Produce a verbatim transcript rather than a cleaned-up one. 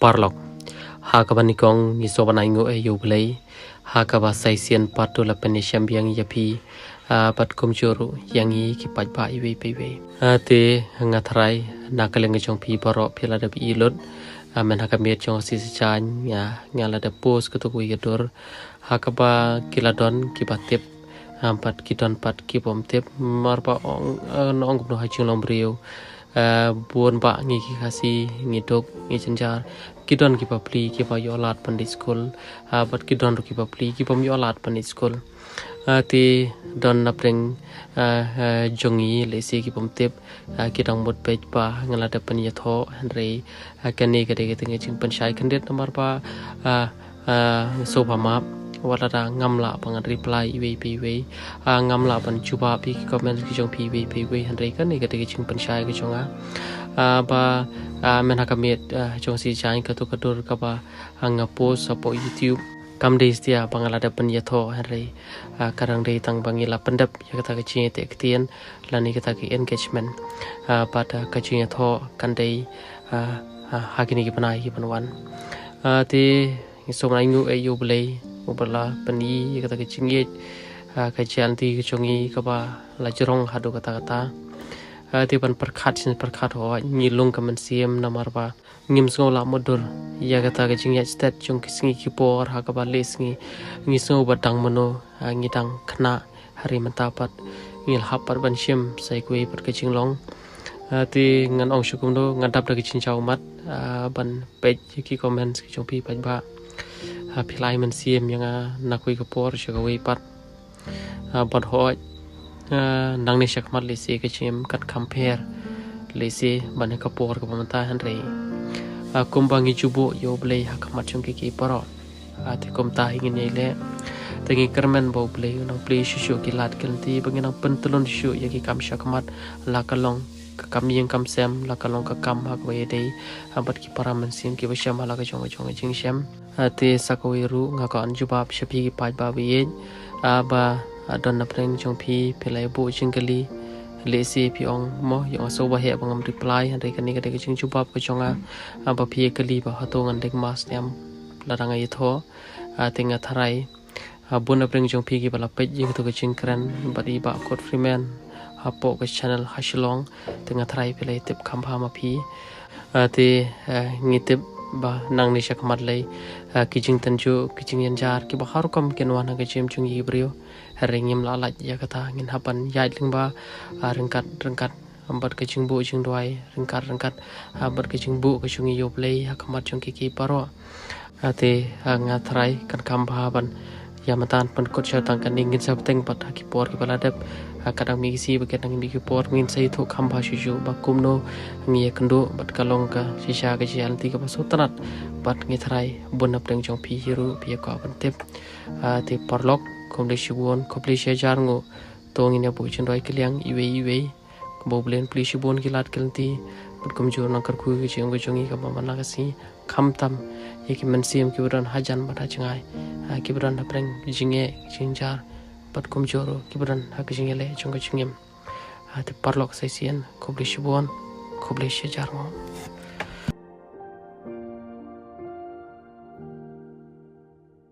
Paralok, ha kaba nyngkong ngi sngewbha ai nguh ïa U Blei ha kaba sa shisien pat u la pynïashem biang ïa phi, ah, bad kumjuh ruh ïa ngi ki paidbah iwei pa iwei. Ah, te nga tharai na ka liang ka jong phi baroh phi la dep ïohi lut, ah, mynta ha ka miet jong ka sngi Saitjaiñ nga, nga la dep post katto katne ka dur ha kaba ki la don kiba tip, ah, bad ki don pat ki bym tip, namar ba ong, ah, nga ong kumno ha jinglong briew, ah, bun bah ngi ki Khasi ngi duk ngi jynjar, ki don kiba pli kiba ïoh lad ban leit skul, ah, bad ki don ruh kiba pli ki bym ïoh lad ban leit skul. Ah, te don napdeng, ah, ah, jong ngi lehse ki bym tip, ah, ki dang mut bad ba nga la dep pynïathoh, hynrei, ah, kane ka dei kata ka jingpynshai khyndiat namar ba, ah, ah, sngewbha map, wat lada ngam lah ban reply iwei pa iwei, ah, ngam lah ban jubab ïa ki comment ki jong phi iwei pa iwei, hynrei kane ka dei ka jingpynshai ka jong nga. Ah, ba, ah, mynta ha ka miet, ah, jong ka sngi Saitjaiñ katto ka dur kaba, ah, nga post hapoh YouTube kam dei satia ba nga la dep pynïathoh, hynrei, ah, ka dang dei tang ba ngi la pyndep ïa kata ka jingïateh ktien lane kata ka engagement, ah, bad, ah, ka jingïathoh kan dei, ah, ah, ha kine ki bnai ki ban wan. Ah, te ngi sngewbha ai nguh ïa U Blei uba la pyni ïa kata ka jingïeit, ah, ka jingïeit ka jong ngi kaba la jrong haduh katta katta. Ah, te ban pyrkhat sien pyrkhat, hooid ngi lung ka mynsiem namar ba ngim sngew lah mutdur ïa kata ka jingïaid stet jong ki sngi ki por ha kaba lehse ngi, ngi sngew ba dang mano, ah, ngi dang khynnah, hynrei mynta pat ngi la hap pat ban shim sa kawei pat ka jinglong. Ah, te ngan ong shuh kumno, nga dap da ka jingjaw mat, ah, ban peit ïa ki comments ki jong phi paidbah. Ah, phi la ai mynsiem ïa nga na kawei ka por sha kawei pat. Ah, bad hooid, ah, nangne shakhmat lehse ka jingim kan kham pher lehse ban ha ka por kaba mynta, hynrei, ah, kumba ngi ju buh ïa U Blei ha khmat jong ki ki baroh, ah, te kumta hi ngin ïai leh. Te ngi kyrmen ba U Blei un nang plie shuh shuh ki lad ki lynti ba ngin nang pyntlun shuh ïa ki kam shakhmat, la ka long ka kam ïing kam sem, la ka long ka kam ha kaba ïadei, ah, bad ki para mynsiem kiba shem ha la ka jong ka jong ka jingshem. Ah, te sa kawei ruh nga kwah ban jubab sha phi ki paidbah ba ïeit, ah, ba, ah, don napdeng jong phi phi la ïa buh jingkylli, lehse phi ong mo ïa nga sngewbha heh ba ngam reply, hynrei kane ka dei ka jingjubab ka jong nga, ah, ba phi ïa kylli ba hato ngan deng mask ne em lada nga ïathoh. Ah, te nga tharai, ah, bun napdeng jong phi kiba la peit ïa kato ka jingkren bad i Bah Kurt Freeman hapoh ka channel ha Shillong, te nga tharai phi la ïa tip kham bha ma phi. Ah, te, ah, ngi tip ba nangne shakhmat lei, ah, ki jingtynjuh ki jingjynjar kiba har rukom kin wan ha ka jingim jong ngi ki briew. Hynrei ngim lah lait ïa kata, ngin hap ban ïaid lyngba, ah, ryngkat ryngkat bad ka jingbuh jingduwai, ryngkat ryngkat, ah, bad ka jingbuh ka jong ngi ïa U Blei ha khmat jong ki ki baroh. Ah, te, ah, nga tharai kan kham bha ban ïa mynta pynkut sha tang kane, ngin sa bteng pat ha ki por kiba la dep. Ah, ka dang mih ki sngi ba kin dang mih ki por, ngin sa ïathuh kham bha shuh shuh ba kumno ngi ïakynduh bad ka long ka shisha ka jingïaid lynti kaba sngewtynnat. Bad ngi tharai bun napdeng jong phi hi ruh phi ïa kwah ban tip. Ah, te paralok, khublei shibun, khublei shihajar nguh. To ngin ïa buh jingduwai kylliang iwei iwei, ba U Blei un plie shibun ki lad ki lynti bad kumjuh nang kyrkhu ïa ka jingim ka jong ngi kaba man la ka sngi, khamtam ïa ki mynsiem kiba don hajan bad hajngai, ah, kiba don hapdeng ka jingeh ka jingjynjar, bad kumjuh ruh kiba don ha ka jingïaleh jong ka jingim. Ah, te paralok, sa shisien khublei shibun, khublei shihajar nguh.